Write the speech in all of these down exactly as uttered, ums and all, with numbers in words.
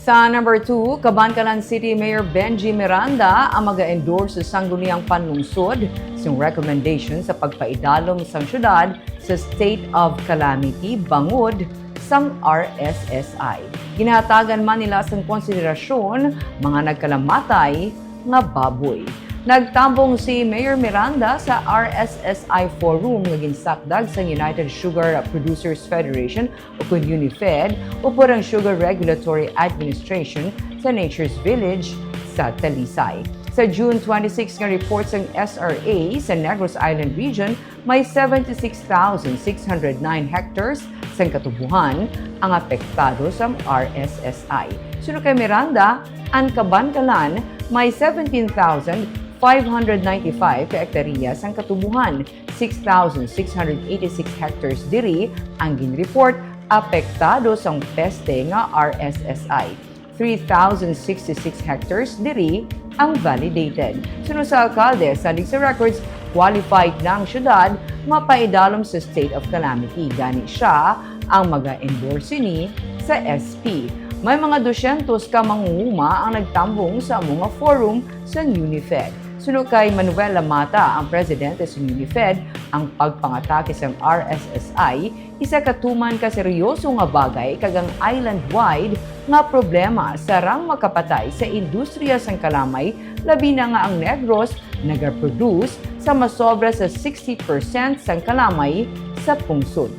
Sa number two, Kabankalan City Mayor Benji Miranda ang mag-endorse sa sangguniang panlungsod sang recommendation sa pagpaidalom sang syudad sa state of calamity bangod sang R S S I. Ginahatagan man nila sang konsiderasyon mga nagkalamatay nga baboy. Nagtambong si Mayor Miranda sa R S S I Forum nga ginsakdag sang United Sugar Producers Federation o kon UNIFED, upod ang Sugar Regulatory Administration sa Nature's Village sa Talisay. Sa June twenty-six nga report sang S R A sa Negros Island Region, may seventy-six thousand six hundred nine hectares sang katubuhan ang apektado sang R S S I. Suno kay Miranda, ang Kabankalan may seventeen thousand five hundred ninety-five ka ektarya sang katubuhan, six thousand six hundred eighty-six hectares diri ang ginreport apektado sang peste nga R S S I. Three thousand sixty-six hectares diri ang validated. Suno sa alkalde, salig sa records, qualified na ang syudad mapaidalom sa state of calamity. Gani siya ang maga-endorse sini sa S P. May mga dosyentos ka mangunguma ang nagtambong sa amo nga forum sa UNIFED. Suno kay Manuel Lamata, ang presidente sa UNIFED, ang pagpangatake sang R S S I isa ka tuman ka seryoso nga bagay kag ang island-wide nga problema sarang makapatay sa industriya sang kalamay, labi na nga ang Negros nagaproduce sa masobra sa sixty percent sang kalamay sa pungsod.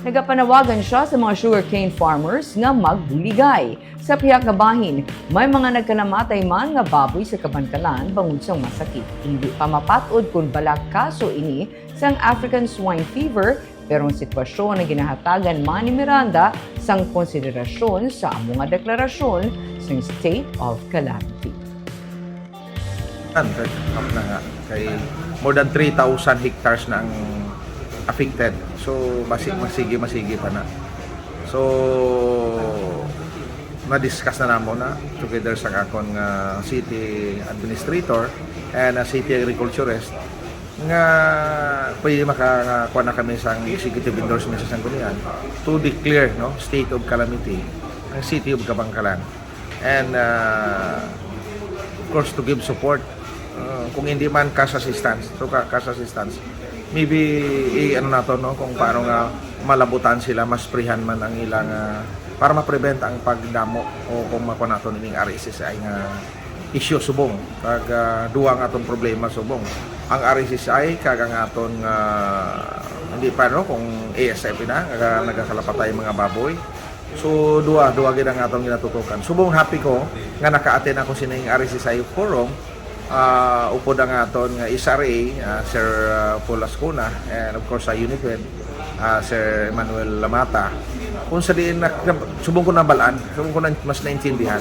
Nagapanawagan siya sa mga sugarcane farmers nga magbuligay. Sa pihak nga bahin, may mga nagkalamatay man nga baboy sa Kabankalan bangod sang masakit. Indi pa mapat-od kon bala kaso ini sang African Swine Fever, pero ang sitwasyon ang ginahatagan man ni Miranda sang konsiderasyon sa amo nga deklarasyon sang state of calamity. Hundred up na nga. Kay more than three thousand hectares na ang affected. So, basi masigi, masigi pa na. So, na-discuss na namo na together sa akon nga city administrator and a city agriculturist nga pwede makakuha na kami sa executive endorsement sa sanggunian to declare, no, state of calamity ang city of Kabankalan. And uh, of course, to give support, uh, kung hindi man cash assistance, so ka cash assistance, maybe i-ano nato, no, kung paano nga malabutan sila, masprihan man ang ilang uh, para ma-prevent ang pagdamo o kung makuha nato ning R S S I nga issue subong. Kag uh, duwa nga aton problema subong, ang R S S I kag ang aton uh, hindi pa, no, kung A S F na nga nagakalapatay mga baboy. So duha, duha gid ang aton ginatutukan. Subong happy ko nga naka-attend ako sining R S S I forum, uh, upod ang aton nga S R A, uh, Sir uh, Paul Ascona, and of course sa UNIFED, uh, Sir Emmanuel Lamata. Kung sa diin, na, na, subong ko nabalaan, subong ko na, mas naintindihan.